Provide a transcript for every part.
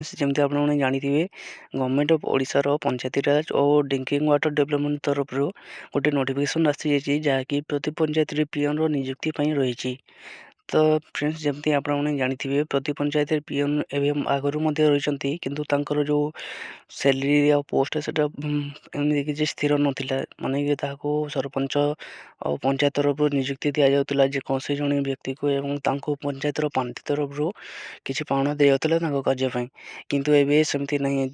ଯେମିତି ଆପଣମାନେ ଜାଣିଥିବେ, ଗଭର୍ଣ୍ଣମେଣ୍ଟ ଅଫ୍ ଓଡ଼ିଶାର ପଞ୍ଚାୟତିରାଜ ଓ ଡ୍ରିଙ୍କିଂ ୱାଟର ଡେଭଲପମେଣ୍ଟ ତରଫରୁ ଗୋଟେ ନୋଟିଫିକେସନ୍ ଆସିଯାଇଛି, ଯାହାକି ପ୍ରତି ପଞ୍ଚାୟତରେ ପିଅନର ନିଯୁକ୍ତି ପାଇଁ ରହିଛି। ତ ଫ୍ରେଣ୍ଡସ୍, ଯେମିତି ଆପଣମାନେ ଜାଣିଥିବେ, ପ୍ରତି ପଞ୍ଚାୟତରେ ପିଅନ ଏବେ ଆଗରୁ ମଧ୍ୟ ରହିଛନ୍ତି, କିନ୍ତୁ ତାଙ୍କର ଯେଉଁ ସ୍ୟାଲେରୀ ଆଉ ପୋଷ୍ଟ ସେଇଟା ଏମିତି କିଛି ସ୍ଥିର ନଥିଲା। ମାନେ କି ତାହାକୁ ସରପଞ୍ଚ ଆଉ ପଞ୍ଚାୟତ ତରଫରୁ ନିଯୁକ୍ତି ଦିଆଯାଉଥିଲା ଯେକୌଣସି ଜଣେ ବ୍ୟକ୍ତିକୁ ଏବଂ ତାଙ୍କୁ ପଞ୍ଚାୟତର ପାଣ୍ଠି ତରଫରୁ କିଛି ପାଉଣା ଦିଆଯାଉଥିଲା ତାଙ୍କ କାର୍ଯ୍ୟ ପାଇଁ। କିନ୍ତୁ ଏବେ ସେମିତି ନାହିଁ।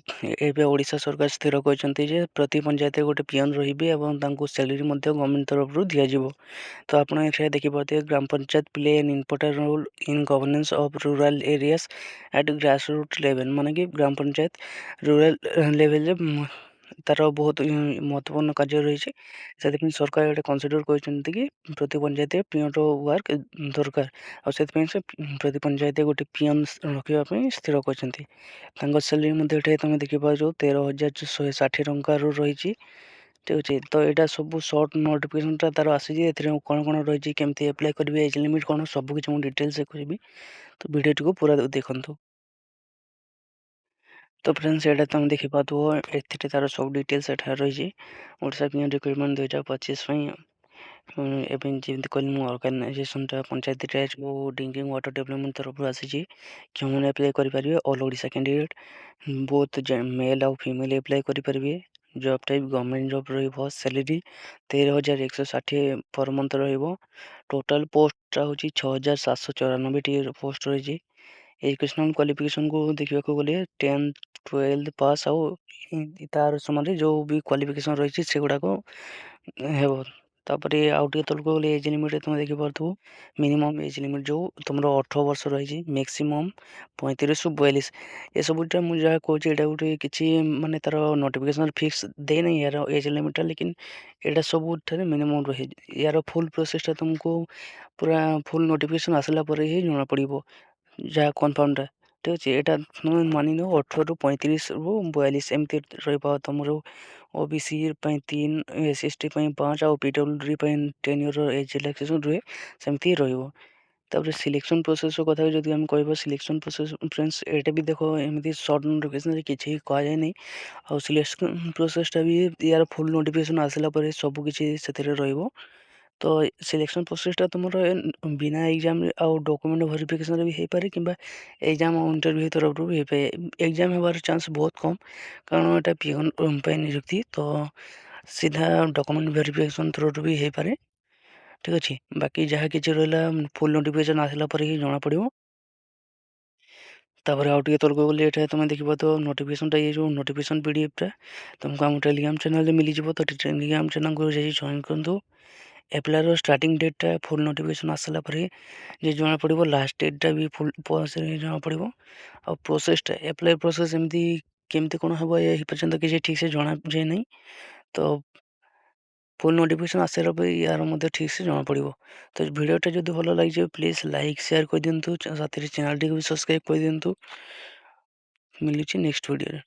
ଏବେ ଓଡ଼ିଶା ସରକାର ସ୍ଥିର କରିଛନ୍ତି ଯେ ପ୍ରତି ପଞ୍ଚାୟତରେ ଗୋଟେ ପିଅନ ରହିବେ ଏବଂ ତାଙ୍କୁ ସ୍ୟାଲେରୀ ମଧ୍ୟ ଗଭର୍ଣ୍ଣମେଣ୍ଟ ତରଫରୁ ଦିଆଯିବ। ତ ଆପଣ ଏଠାରେ ଦେଖିପାରୁଥିବେ, ଗ୍ରାମ panchayat play an important role in governance of rural areas at grass root level। ମାନେ କି ଗ୍ରାମ ପଞ୍ଚାୟତ ରୁରାଲ୍ ଲେଭେଲରେ ତାର ବହୁତ ମହତ୍ତ୍ୱପୂର୍ଣ୍ଣ କାର୍ଯ୍ୟ ରହିଛି। ସେଥିପାଇଁ ସରକାର ଏଇଟା କନସିଡ଼ର କରିଛନ୍ତି କି ପ୍ରତି ପଞ୍ଚାୟତରେ ପିଅନର ୱାର୍କ ଦରକାର ଆଉ ସେଥିପାଇଁ ସେ ପ୍ରତି ପଞ୍ଚାୟତରେ ଗୋଟେ ପିଅନ ରଖିବା ପାଇଁ ସ୍ଥିର କରିଛନ୍ତି। ତାଙ୍କ ସାଲେରୀ ମଧ୍ୟ ଏଠାରେ ତୁମେ ଦେଖିପାରୁଛ, 13,160 ଟଙ୍କାରୁ ରହିଛି। ଠିକ୍ ଅଛି। ତ ଏଇଟା ସବୁ ସର୍ଟ ନୋଟିଫିକେସନଟା ତାର ଆସିଛି। ଏଥିରେ କ'ଣ କ'ଣ ରହିଛି, କେମିତି ଆପ୍ଲାଏ କରିବେ, ଏଜ୍ ଲିମିଟ୍ କ'ଣ, ସବୁ କିଛି ମୁଁ ଡିଟେଲ୍ସରେ କହିବି। ତ ଭିଡ଼ିଓଟିକୁ ପୁରା ଦେଖନ୍ତୁ। ତ ଫ୍ରେଣ୍ଡସ୍, ଏଇଟା ତୁମେ ଦେଖିପାରୁଥିବ, ଏଥିରେ ତାର ସବୁ ଡିଟେଲ୍ସ ଏଠାରେ ରହିଛି। ଓଡ଼ିଶା ପିଅନ ରିକ୍ରୁଟମେଣ୍ଟ 2025 ପାଇଁ ଏବେ ଯେମିତି କହିଲି ମୁଁ, ଅର୍ଗାନାଇଜେସନଟା ପଞ୍ଚାୟତିରାଜ ଓ ଡ୍ରିଙ୍କିଂ ୱାଟର ଡେଭଲପମେଣ୍ଟ ତରଫରୁ ଆସିଛି। ଯେଉଁମାନେ ଆପ୍ଲାଏ କରିପାରିବେ, all Odisha candidate, both male ଆଉ ଫିମେଲ୍ ଆପ୍ଲାଏ କରିପାରିବେ। ଜବ୍ ଟାଇପ୍ ଗଭର୍ଣ୍ଣମେଣ୍ଟ ଜବ୍ ରହିବ। ସାଲେରୀ 13,160 ପର ମନ୍ଥ ରହିବ। ଟୋଟାଲ୍ ପୋଷ୍ଟଟା ହେଉଛି 6794ଟି ପୋଷ୍ଟ ରହିଛି। ଏଜୁକେସନାଲ୍ କ୍ୱାଲିଫିକେସନ୍କୁ ଦେଖିବାକୁ ଗଲେ 10th, 12th pass ଆଉ ତାର ସମାନରେ ଯେଉଁ ବି କ୍ୱାଲିଫିକେସନ୍ ରହିଛି, ସେଗୁଡ଼ାକ ହେବ। ତାପରେ ଆଉ ଟିକେ ତଳକୁ ଗଲେ ଏଜ୍ ଲିମିଟ୍ ତୁମେ ଦେଖିପାରୁଥିବ। ମିନିମମ୍ ଏଜ୍ ଲିମିଟ୍ ଯେଉଁ ତୁମର 18 ବର୍ଷ ରହିଛି, ମ୍ୟାକ୍ସିମମ୍ 35ରୁ 42। ଏସବୁଟା ମୁଁ ଯାହା କହୁଛି, ଏଇଟା ଗୋଟେ କିଛି ମାନେ ତା'ର ନୋଟିଫିକେସନ୍ ଫିକ୍ସ ଦେଇନାହିଁ ୟାର ଏଜ୍ ଲିମିଟ୍ଟା, ଲେକିନ୍ ଏଇଟା ସବୁଠାରେ ମିନିମମ୍ ରହେ। ୟାର ଫୁଲ୍ ପ୍ରୋସେସ୍ଟା ତୁମକୁ ପୁରା ଫୁଲ୍ ନୋଟିଫିକେସନ୍ ଆସିଲା ପରେ ହିଁ ଜଣାପଡ଼ିବ ଯାହା କନଫର୍ମଟା। ଠିକ୍ ଅଛି। ଏଇଟା ତୁମେ ମାନିନିଅ 18ରୁ 35ରୁ 42 ଏମିତି ରହିବ। ତୁମର OBC ପାଇଁ 3, SC ST ପାଇଁ 5 ଆଉ PWD ପାଇଁ 10 ଇୟର୍ ଏଜ୍ ରିଲାକ୍ସେସନ୍ ରୁହେ, ସେମିତି ରହିବ। ତାପରେ ସିଲେକ୍ସନ୍ ପ୍ରୋସେସ୍ର କଥା ଯଦି ଆମେ କହିବା, ସିଲେକ୍ସନ୍ ପ୍ରୋସେସ୍ ଫ୍ରେଣ୍ଡସ୍, ଏଇଟା ବି ଦେଖ, ଏମିତି ସର୍ଟ ନୋଟିଫିକେସନ୍ରେ କିଛି କୁହାଯାଏନି। ଆଉ ସିଲେକ୍ସନ୍ ପ୍ରୋସେସ୍ଟା ବି ୟାର ଫୁଲ୍ ନୋଟିଫିକେସନ୍ ଆସିଲା ପରେ ସବୁ କିଛି ସେଥିରେ ରହିବ। ତ ସିଲେକ୍ସନ୍ ପ୍ରୋସେସ୍ଟା ତୁମର ବିନା ଏକ୍ଜାମ୍ରେ ଆଉ ଡକୁମେଣ୍ଟ ଭେରିଫିକେସନ୍ରେ ବି ହେଇପାରେ କିମ୍ବା ଏକ୍ଜାମ୍ ଆଉ ଇଣ୍ଟରଭ୍ୟୁ ତରଫରୁ ବି ହେଇପାରେ। ଏକ୍ଜାମ୍ ହେବାର ଚାନ୍ସ ବହୁତ କମ୍, କାରଣ ଏଇଟା ପିଅନ୍ ପାଇଁ ନିଯୁକ୍ତି। ତ ସିଧା ଡକୁମେଣ୍ଟ ଭେରିଫିକେସନ୍ ଥ୍ରୋରୁ ବି ହେଇପାରେ। ଠିକ୍ ଅଛି। ବାକି ଯାହା କିଛି ରହିଲା, ଫୁଲ୍ ନୋଟିଫିକେସନ୍ ଆସିଲା ପରେ ହିଁ ଜଣାପଡ଼ିବ। ତାପରେ ଆଉ ଟିକେ ତଳକୁ ଗଲେ ଏଠାରେ ତୁମେ ଦେଖିପାରୁଥିବ ନୋଟିଫିକେସନ୍ଟା। ଇଏ ଯେଉଁ ନୋଟିଫିକେସନ୍ ପିଡ଼ିଏଫ୍ଟା ତୁମକୁ ଆମ ଟେଲିଗ୍ରାମ ଚ୍ୟାନେଲ୍ରେ ମିଳିଯିବ। ତ ଟେଲିଗ୍ରାମ ଚ୍ୟାନେଲ୍କୁ ଯାଇ ଜଏନ୍ କରନ୍ତୁ। ଆପ୍ଲାଏର ଷ୍ଟାର୍ଟିଂ ଡେଟ୍ଟା ଫୁଲ୍ ନୋଟିଫିକେସନ୍ ଆସିଲା ପରେ ଯେ ଜଣାପଡ଼ିବ, ଲାଷ୍ଟ ଡେଟ୍ଟା ବି ଫୁଲ୍ ଜଣାପଡ଼ିବ। ଆଉ ପ୍ରୋସେସ୍ଟା, ଆପ୍ଲାଏ ପ୍ରୋସେସ୍ ଏମିତି କେମିତି କ'ଣ ହେବ, ଏ ପର୍ଯ୍ୟନ୍ତ କିଛି ଠିକ୍ସେ ଜଣାଯାଇ ନାହିଁ। ତ ଫୁଲ୍ ନୋଟିଫିକେସନ୍ ଆସିଲା ପରେ ୟାର ମଧ୍ୟ ଠିକ୍ସେ ଜଣାପଡ଼ିବ। ତ ଭିଡ଼ିଓଟା ଯଦି ଭଲ ଲାଗିଛି, ପ୍ଲିଜ୍ ଲାଇକ୍, ସେୟାର କରିଦିଅନ୍ତୁ। ସାଥିରେ ଚ୍ୟାନେଲ୍ଟିକୁ ବି ସବସ୍କ୍ରାଇବ୍ କରିଦିଅନ୍ତୁ। ମିଳୁଛି ନେକ୍ସଟ ଭିଡ଼ିଓରେ।